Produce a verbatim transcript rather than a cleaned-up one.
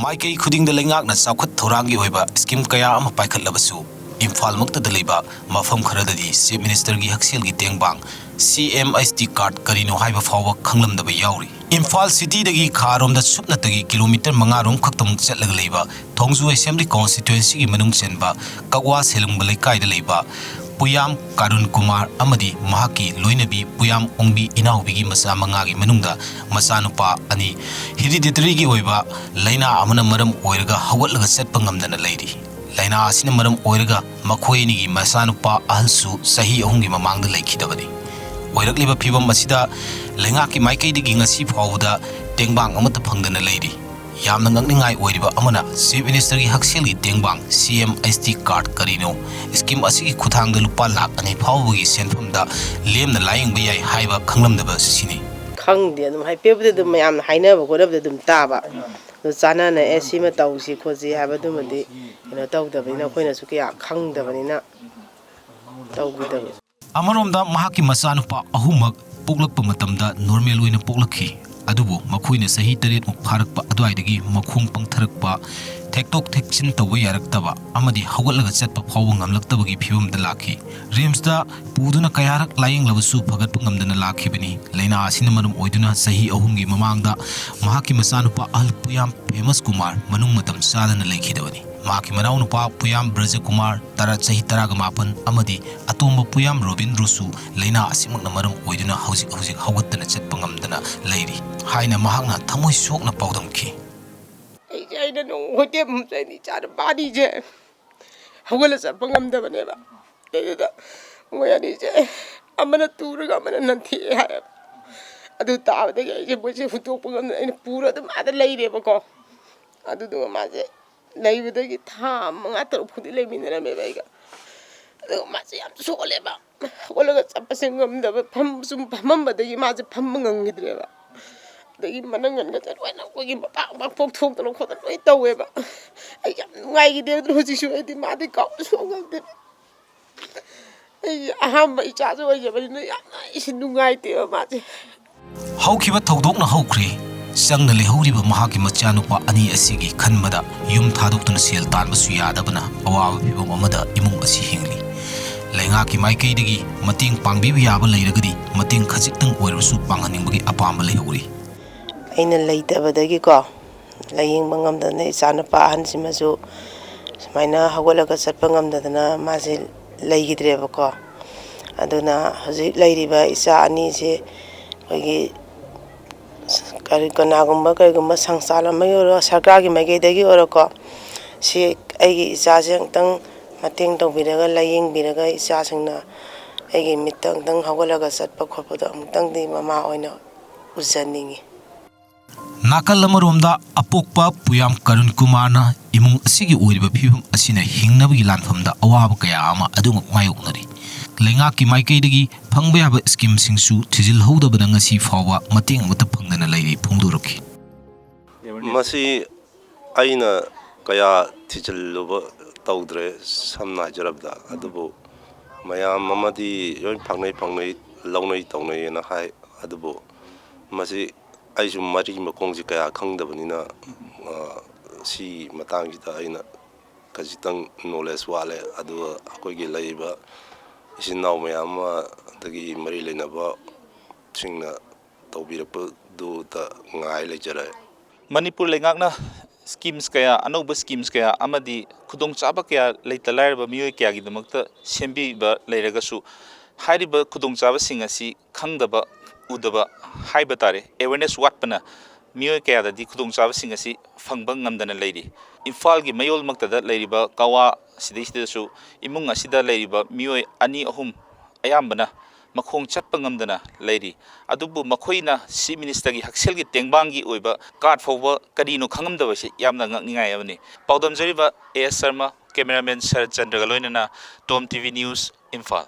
ꯃꯥꯏꯀꯩ ꯈꯨꯗꯤꯡꯗ ꯂꯩꯉꯥꯛꯅ ꯆꯥꯎꯈꯠ ꯊꯧꯔꯥꯡꯒꯤ ꯑꯣꯏꯕ ꯁ꯭ꯀꯤꯝ ꯀꯌꯥ ꯑꯃ ꯄꯥꯏꯈꯠꯂꯕꯁꯨ, ꯏꯝꯐꯥꯜꯃꯛꯇꯗ ꯂꯩꯕ ꯃꯐꯝ ꯈꯔꯗꯗꯤ ꯆꯤꯐ ꯃꯤꯅꯤꯁꯇꯔꯒꯤ ꯍꯛꯁꯦꯜꯒꯤ ꯇꯦꯡꯕꯥꯡ, ꯁꯤ ꯑꯦꯝ ꯑꯦꯁ ꯇꯤ ꯀꯥꯔꯗ ꯀꯔꯤꯅꯣ ꯍꯥꯏꯕ ꯐꯥꯎꯕ ꯈꯪꯂꯝꯗꯕ ꯌꯥꯎꯔꯤ꯫ ꯏꯝꯐꯥꯜ ꯁꯤꯇꯤꯗꯒꯤ ꯈꯥꯔꯣꯝꯗ ꯁꯨꯞꯅꯇꯒꯤ ꯀꯤꯂꯣꯃꯤꯇꯔ ꯃꯉꯥꯔꯣꯝ ꯈꯛꯇꯃꯛ ꯆꯠꯂꯒ ꯂꯩꯕ ꯊꯣꯡꯖꯨ ꯑꯦꯁꯦꯝꯕ꯭ꯂꯤ ꯀꯣꯟꯁꯇꯤꯇ꯭ꯋꯦꯟꯁꯤꯒꯤ ꯃꯅꯨꯡ ꯆꯟꯕ ꯀꯛꯋꯥ ꯁꯦꯂꯨꯡꯕ ꯂꯩꯀꯥꯏꯗ ꯂꯩꯕ ꯄꯨꯌꯥꯝ ꯀꯥꯔꯨꯟ ꯀꯨꯃꯥꯔ ꯑꯃꯗꯤ ꯃꯍꯥꯛꯀꯤ ꯂꯣꯏꯅꯕꯤ ꯄꯨꯌꯥꯝ ꯑꯣꯡꯕꯤ ꯏꯅꯥꯎꯕꯤꯒꯤ ꯃꯆꯥ ꯃꯉꯥꯒꯤ ꯃꯅꯨꯡꯗ ꯃꯆꯥꯅꯨꯄꯥ ꯑꯅꯤ ꯍꯦꯔꯤꯗꯤꯇꯔꯤꯒꯤ ꯑꯣꯏꯕ ꯂꯥꯏꯅꯥ ꯑꯃꯅ ꯃꯔꯝ ꯑꯣꯏꯔꯒ ꯍꯧꯒꯠꯂꯒ ꯆꯠꯄ ꯉꯝꯗꯅ ꯂꯩꯔꯤ꯫ ꯂꯥꯏꯅꯥ ꯑꯁꯤꯅ ꯃꯔꯝ ꯑꯣꯏꯔꯒ ꯃꯈꯣꯏ ꯑꯅꯤꯒꯤ ꯃꯆꯥꯅꯨꯄꯥ ꯑꯍꯜꯁꯨ ꯆꯍꯤ ꯑꯍꯨꯝꯒꯤ ꯃꯃꯥꯡꯗ ꯂꯩꯈꯤꯗꯕꯅꯤ꯫ ꯑꯣꯏꯔꯛꯂꯤꯕ ꯐꯤꯕꯝ ꯑꯁꯤꯗ ꯂꯩꯉꯥꯛꯀꯤ ꯃꯥꯏꯀꯩꯗꯒꯤ ꯉꯁꯤ ꯐꯥꯎꯕꯗ ꯇꯦꯡꯕꯥꯡ ꯑꯃꯠꯇ ꯐꯪꯗꯅ ꯂꯩꯔꯤ꯫ ꯌꯥꯝꯅ ꯉꯛꯅꯤꯡꯉꯥꯏ ꯑꯣꯏꯔꯤꯕ ꯑꯃꯅ, ꯆꯤꯐ ꯃꯤꯅꯤꯁꯇꯔꯒꯤ ꯍꯛꯁꯦꯜꯒꯤ ꯇꯦꯡꯕꯥꯡ, ꯁꯤ ꯑꯦꯝ ꯑꯦꯁ ꯇꯤ ꯀꯥꯔꯗ ꯀꯔꯤꯅꯣ, ꯁ꯭ꯀꯤꯝ ꯑꯁꯤꯒꯤ ꯈꯨꯠꯊꯥꯡꯗ ꯂꯨꯄꯥ ꯂꯥꯈ ꯑꯅꯤ ꯐꯥꯎꯕꯒꯤ ꯁꯦꯟꯐꯝꯗ ꯂꯦꯝꯅ ꯂꯥꯌꯦꯡꯕ ꯌꯥꯏ ꯍꯥꯏꯕ ꯈꯪꯂꯝꯗꯕ ꯑꯁꯤꯅꯤ꯫ ꯈꯪꯗꯦ, ꯑꯗꯨꯝ ꯍꯥꯏꯐꯦꯠꯄꯨꯗꯤ ꯑꯗꯨꯝ ꯃꯌꯥꯝꯅ ꯍꯥꯏꯅꯕ ꯈꯣꯠꯅꯕꯗꯤ ꯑꯗꯨꯝ ꯇꯥꯕ꯫ ꯑꯗꯨ ꯆꯥꯟꯅꯅ, "ꯑꯦ, ꯁꯤꯃ ꯇꯧꯁꯤ ꯈꯣꯠꯁꯤ" ꯍꯥꯏꯕꯗꯨꯃꯗꯤ ꯀꯩꯅꯣ ꯇꯧꯗꯕꯅꯤꯅ, ꯑꯩꯈꯣꯏꯅꯁꯨ ꯀꯌꯥ ꯈꯪꯗꯕꯅꯤꯅ ꯇꯧꯈꯤꯗꯕ꯫ ꯑꯃꯔꯣꯝꯗ, ꯃꯍꯥꯛꯀꯤ ꯃꯆꯥꯅꯨꯄꯥ ꯑꯍꯨꯝꯃꯛ ꯄꯣꯛꯂꯛꯄ ꯃꯇꯝꯗ ꯅꯣꯔꯃꯦꯜ ꯑꯣꯏꯅ ꯄꯣꯛꯂꯛꯈꯤ꯫ ꯑꯗꯨꯕꯨ ꯃꯈꯣꯏꯅ ꯆꯍꯤ ꯇꯔꯦꯠꯃꯨꯛ ꯐꯥꯔꯛꯄ ꯑꯗꯨꯋꯥꯏꯗꯒꯤ ꯃꯈꯣꯡ ꯄꯪꯊꯔꯛꯄ, ꯊꯦꯛꯇꯣꯛ ꯊꯦꯛꯆꯤꯟ ꯇꯧꯕ ꯌꯥꯔꯛꯇꯕ ꯑꯃꯗꯤ ꯍꯧꯒꯠꯂꯒ ꯆꯠꯄ ꯐꯥꯎꯕ ꯉꯝꯂꯛꯇꯕꯒꯤ ꯐꯤꯕꯝꯗ ꯂꯥꯛꯈꯤ꯫ ꯔꯤꯝꯁꯇ ꯄꯨꯗꯨꯅ ꯀꯌꯥꯔꯛ ꯂꯥꯌꯦꯡꯂꯕꯁꯨ ꯐꯒꯠꯄ ꯉꯝꯗꯅ ꯂꯥꯛꯈꯤꯕꯅꯤ꯫ ꯂꯥꯏꯅꯥ ꯑꯁꯤꯅ ꯃꯔꯝ ꯑꯣꯏꯗꯨꯅ ꯆꯍꯤ ꯑꯍꯨꯝꯒꯤ ꯃꯃꯥꯡꯗ ꯃꯍꯥꯛꯀꯤ ꯃꯆꯥꯅꯨꯄꯥ ꯑꯍꯜ ꯄꯨꯌꯥꯝ ꯐꯦꯃꯁ ꯀꯨꯃꯥꯔ ꯃꯅꯨꯡ ꯃꯇꯝ ꯆꯥꯗꯅ ꯂꯩꯈꯤꯗꯕꯅꯤ꯫ ꯃꯍꯥꯛꯀꯤ ꯃꯅꯥꯎꯅꯨꯄꯥ ꯄꯨꯌꯥꯝ ꯕ꯭ꯔꯖꯀꯨꯃꯥꯔ, ꯇꯔꯥ, ꯆꯍꯤ ꯇꯔꯥꯒ ꯃꯥꯄꯟ, ꯑꯃꯗꯤ ꯑꯇꯣꯝꯕ ꯄꯨꯌꯥꯝ ꯔꯣꯕꯤꯟꯗ꯭ꯔꯣꯁꯨ ꯂꯥꯏꯅꯥ ꯑꯁꯤꯃꯛꯅ ꯃꯔꯝ ꯑꯣꯏꯗꯨꯅ ꯍꯧꯖꯤꯛ ꯍꯧꯖꯤꯛ ꯍꯧꯒꯠꯇꯅ ꯆꯠꯄ ꯉꯝꯗꯅ ꯂꯩꯔꯤ ꯍꯥꯏꯅ ꯃꯍꯥꯛꯅ ꯊꯃꯣꯏ ꯁꯣꯛꯅ ꯄꯥꯎꯗꯝꯈꯤ꯫ ꯑꯩꯁꯦ, ꯑꯩꯅ ꯅꯣꯡ ꯍꯣꯇꯦꯜ ꯑꯃ ꯆꯠꯂꯤ, ꯏꯆꯥꯅꯨꯄꯥ ꯑꯅꯤꯁꯦ ꯍꯧꯒꯠꯂ ꯆꯠꯄ ꯉꯝꯗꯕꯅꯦꯕ꯫ ꯑꯗꯨꯗ ꯃꯣꯏ ꯑꯅꯤꯁꯦ ꯑꯃꯅ ꯇꯨꯔꯒ ꯑꯃꯅ ꯅꯟꯊꯦꯛꯑꯦ ꯍꯥꯏꯌꯦꯕ꯫ ꯑꯗꯨ ꯇꯥꯕꯗꯒꯤ ꯑꯩꯁꯦ ꯃꯣꯏꯁꯦ ꯍꯨꯟꯗꯣꯛꯄ ꯉꯝꯗꯅ ꯑꯩꯅ ꯄꯨꯔ ꯑꯗꯨꯝ ꯑꯥꯗ ꯂꯩꯔꯦꯕꯀꯣ꯫ ꯑꯗꯨꯗꯨꯒ ꯃꯥꯁꯦ ꯂꯩꯕꯗꯒꯤ ꯊꯥ ꯃꯉꯥ ꯇꯔꯨꯛ ꯐꯥꯎꯗꯤ ꯂꯩꯃꯤꯟꯅꯔꯝꯃꯦꯕ ꯑꯩꯒ꯫ ꯑꯗꯨꯒ ꯃꯥꯁꯦ ꯌꯥꯝ ꯁꯣꯜꯂꯦꯕ, ꯍꯧꯒꯠꯂꯒ ꯆꯠꯄꯁꯦ ꯉꯝꯗꯕ, ꯐꯝ-, ꯁꯨꯝ ꯐꯝꯃꯝꯕꯗꯒꯤ ꯃꯥꯁꯦ ꯐꯝꯕ ꯉꯝꯈꯤꯗ꯭ꯔꯦꯕ꯫ ꯑꯗꯒꯤ ꯃꯅꯪꯒꯟꯒꯁꯦ ꯂꯣꯏꯅ ꯑꯩꯈꯣꯏꯒꯤ ꯃꯄꯥꯛ ꯃꯄꯥꯛ ꯄꯣꯛꯊꯣꯛꯇꯅ ꯈꯣꯠꯇꯅ ꯂꯣꯏ ꯇꯧꯋꯦꯕ꯫ ꯑꯩ ꯌꯥꯝ ꯅꯨꯡꯉꯥꯏꯈꯤꯗꯦ꯫ ꯑꯗꯨꯅ ꯍꯧꯖꯤꯛꯁꯨ ꯑꯩꯗꯤ ꯃꯥꯗꯤ ꯀꯥꯎꯕ ꯁꯨꯡꯉꯝ ꯉꯝꯗꯦ꯫ ꯑꯩ ꯑꯍꯥꯟꯕ ꯏꯆꯥꯁꯨ ꯑꯣꯏꯖꯕꯅꯤꯅ ꯌꯥꯝꯅ ꯑꯩꯁꯦ ꯅꯨꯡꯉꯥꯏꯇꯦꯕ ꯃꯥꯁꯦ꯫ ꯍꯧꯈꯤꯕ ꯊꯧꯗꯣꯛꯅ ꯍꯧꯈ꯭ꯔꯦ꯫ ꯆꯪꯅ ꯂꯩꯍꯧꯔꯤꯕ ꯃꯍꯥꯛꯀꯤ ꯃꯆꯥꯅꯨꯄꯥ ꯑꯅꯤ ꯑꯁꯤꯒꯤ ꯈꯟꯕꯗ ꯌꯨꯝ ꯊꯥꯗꯣꯛꯇꯨꯅ ꯁꯦꯜ ꯇꯥꯟꯕꯁꯨ ꯌꯥꯗꯕꯅ ꯑꯋꯥꯕ ꯐꯤꯚꯝ ꯑꯃꯗ ꯏꯃꯨꯡ ꯑꯁꯤ ꯍꯤꯡꯂꯤ꯫ ꯂꯩꯉꯥꯛꯀꯤ ꯃꯥꯏꯀꯩꯗꯒꯤ ꯃꯇꯦꯡ ꯄꯥꯡꯕꯤꯕ ꯌꯥꯕ ꯂꯩꯔꯒꯗꯤ ꯃꯇꯦꯡ ꯈꯖꯤꯛꯇꯪ ꯑꯣꯏꯔꯕꯁꯨ ꯄꯥꯡꯍꯟꯅꯤꯡꯕꯒꯤ ꯑꯄꯥꯝꯕ ꯂꯩꯍꯧꯔꯤ꯫ ꯑꯩꯅ ꯂꯩꯇꯕꯗꯒꯤꯀꯣ, ꯂꯥꯏꯌꯦꯡꯕ ꯉꯝꯗꯗꯅ ꯏꯆꯥꯅꯨꯄꯥ ꯑꯍꯟꯁꯤꯃꯁꯨ ꯁꯨꯃꯥꯏꯅ ꯍꯧꯒꯠꯂꯒ ꯆꯠꯄ ꯉꯝꯗꯗꯅ ꯃꯥꯁꯦ ꯂꯩꯈꯤꯗ꯭ꯔꯦꯕꯀꯣ꯫ ꯑꯗꯨꯅ ꯍꯧꯖꯤꯛ ꯂꯩꯔꯤꯕ ꯏꯆꯥ ꯑꯅꯤꯁꯦ ꯑꯩꯈꯣꯏꯒꯤ ꯀꯔꯤ, ꯀꯅꯥꯒꯨꯝꯕ ꯀꯔꯤꯒꯨꯝꯕ ꯁꯪꯁꯊꯥꯟ ꯑꯃꯒꯤ ꯑꯣꯏꯔꯣ, ꯁꯔꯀꯥꯔꯒꯤ ꯃꯥꯏꯀꯩꯗꯒꯤ ꯑꯣꯏꯔꯣꯀꯣ, ꯁꯤ ꯑꯩꯒꯤ ꯏꯆꯥꯁꯦ ꯑꯃꯨꯛꯇꯪ ꯃꯇꯦꯡ ꯇꯧꯕꯤꯔꯒ, ꯂꯥꯏꯌꯦꯡꯕꯤꯔꯒ, ꯏꯆꯥꯁꯤꯡꯅ ꯑꯩꯒꯤ ꯃꯤꯠꯇ ꯑꯃꯨꯛꯇꯪ ꯍꯧꯒꯠꯂꯒ ꯆꯠꯄ ꯈꯣꯠꯄꯗꯣ ꯑꯃꯨꯛꯇꯪꯗꯤ ꯃꯃꯥ ꯑꯣꯏꯅ ꯎꯖꯅꯤꯡꯉꯤ꯫ ꯅꯥꯀꯜ ꯑꯃꯔꯣꯝꯗ ꯑꯄꯣꯛꯄ ꯄꯨꯌꯥꯝ ꯀꯔꯨꯟ ꯀꯨꯃꯥꯔꯅ ꯏꯃꯨꯡ ꯑꯁꯤꯒꯤ ꯑꯣꯏꯔꯤꯕ ꯐꯤꯕꯝ ꯑꯁꯤꯅ ꯍꯤꯡꯅꯕꯒꯤ ꯂꯥꯟꯐꯝꯗ ꯑꯋꯥꯕ ꯀꯌꯥ ꯑꯃ ꯑꯗꯨꯃꯛ ꯃꯥꯌꯣꯛꯅꯔꯤ꯫ ꯂꯩꯉꯥꯛꯀꯤ ꯃꯥꯏꯀꯩꯗꯒꯤ ꯐꯪꯕ ꯌꯥꯕ ꯁ꯭ꯀꯤꯝꯁꯤꯡꯁꯨ ꯊꯤꯖꯤꯜꯍꯧꯗꯕꯅ ꯉꯁꯤ ꯐꯥꯎꯕ ꯃꯇꯦꯡ ꯑꯃꯠꯇ ꯐꯪꯗꯅ ꯂꯩꯔꯤ ꯐꯣꯡꯗꯣꯔꯛꯈꯤ꯫ ꯃꯁꯤ ꯑꯩꯅ ꯀꯌꯥ ꯊꯤꯖꯤꯜꯂꯨꯕ ꯇꯧꯗ꯭ꯔꯦ, ꯁꯝꯅ ꯍꯥꯏꯖꯔꯕꯗ꯫ ꯑꯗꯨꯕꯨ ꯃꯌꯥꯝ ꯑꯃꯗꯤ ꯂꯣꯏ ꯐꯪꯅꯩ, ꯐꯪꯅꯩ, ꯂꯧꯅꯩ, ꯇꯧꯅꯩꯅ ꯍꯥꯏ꯫ ꯑꯗꯨꯕꯨ ꯃꯁꯤ ꯑꯩꯁꯨ ꯃꯔꯤ ꯃꯈꯣꯡꯁꯤ ꯀꯌꯥ ꯈꯪꯗꯕꯅꯤꯅ, ꯑ, ꯁꯤ ꯃꯇꯥꯡꯁꯤꯗ ꯑꯩꯅ ꯈꯖꯤꯛꯇꯪ ꯅꯣꯂꯦꯖ ꯋꯥꯠꯂꯦ꯫ ꯑꯗꯨꯒ ꯑꯩꯈꯣꯏꯒꯤ ꯂꯩꯔꯤꯕ ꯏꯆꯤꯟ ꯏꯅꯥꯎ ꯃꯌꯥꯝ ꯑꯃ, ꯑꯗꯒꯤ ꯃꯔꯤ ꯂꯩꯅꯕꯁꯤꯡꯅ ꯇꯧꯕꯤꯔꯛꯄꯗꯨꯗ ꯉꯥꯏ ꯂꯩꯖꯔꯦ꯫ ꯃꯅꯤꯄꯨꯔ ꯂꯩꯉꯥꯛꯅ ꯁ꯭ꯀꯤꯝꯁ ꯀꯌꯥ, ꯑꯅꯧꯕ ꯁ꯭ꯀꯤꯝꯁ ꯀꯌꯥ ꯑꯃꯗꯤ ꯈꯨꯗꯣꯡꯆꯥꯕ ꯀꯌꯥ ꯂꯩꯇ ꯂꯥꯏꯔꯕ ꯃꯤꯑꯣꯏ ꯀꯌꯥꯒꯤꯗꯃꯛꯇ ꯁꯦꯝꯕꯤꯕ ꯂꯩꯔꯒꯁꯨ, ꯍꯥꯏꯔꯤꯕ ꯈꯨꯗꯣꯡꯆꯥꯕꯁꯤꯡ ꯑꯁꯤ ꯈꯪꯗꯕ, ꯎꯗꯕ ꯍꯥꯏꯕ ꯇꯥꯔꯦ, ꯑꯦꯋꯦꯔꯅꯦꯁ ꯋꯥꯠꯄꯅ ꯃꯤꯑꯣꯏ ꯀꯌꯥꯗꯗꯤ ꯈꯨꯗꯣꯡꯆꯥꯕꯁꯤꯡ ꯑꯁꯤ ꯐꯪꯕ ꯉꯝꯗꯅ ꯂꯩꯔꯤ꯫ ꯏꯝꯐꯥꯜꯒꯤ ꯃꯌꯣꯜꯃꯛꯇꯗ ꯂꯩꯔꯤꯕ ꯀꯋꯥ ꯁꯤꯗꯩꯁꯤꯗꯁꯨ ꯏꯃꯨꯡ ꯑꯁꯤꯗ ꯂꯩꯔꯤꯕ ꯃꯤꯑꯣꯏ ꯑꯅꯤ ꯑꯍꯨꯝ ꯑꯌꯥꯝꯕꯅ ꯃꯈꯣꯡ ꯆꯠꯄ ꯉꯝꯗꯅ ꯂꯩꯔꯤ꯫ ꯑꯗꯨꯕꯨ ꯃꯈꯣꯏꯅ ꯆꯤꯐ ꯃꯤꯅꯤꯁꯇꯔꯒꯤ ꯍꯛꯁꯦꯜꯒꯤ ꯇꯦꯡꯕꯥꯡꯒꯤ ꯑꯣꯏꯕ ꯀꯥꯔꯗ ꯐꯥꯎꯕ ꯀꯔꯤꯅꯣ ꯈꯪꯉꯝꯗꯕꯁꯤ ꯌꯥꯝꯅ ꯉꯛꯅꯤꯡꯉꯥꯏ ꯑꯃꯅꯤ꯫ ꯄꯥꯎꯗꯝꯖꯔꯤꯕ ꯑꯦ ꯑꯦꯁ ꯁꯔꯃ, ꯀꯦꯃꯦꯔꯥꯃꯦꯟ ꯁꯔꯠ ꯆꯟꯗ꯭ꯔꯒ ꯂꯣꯏꯅꯅ ꯇꯣꯝ ꯇꯤ ꯚꯤ ꯅ꯭ꯌꯨꯁ, ꯏꯝꯐꯥꯜ꯫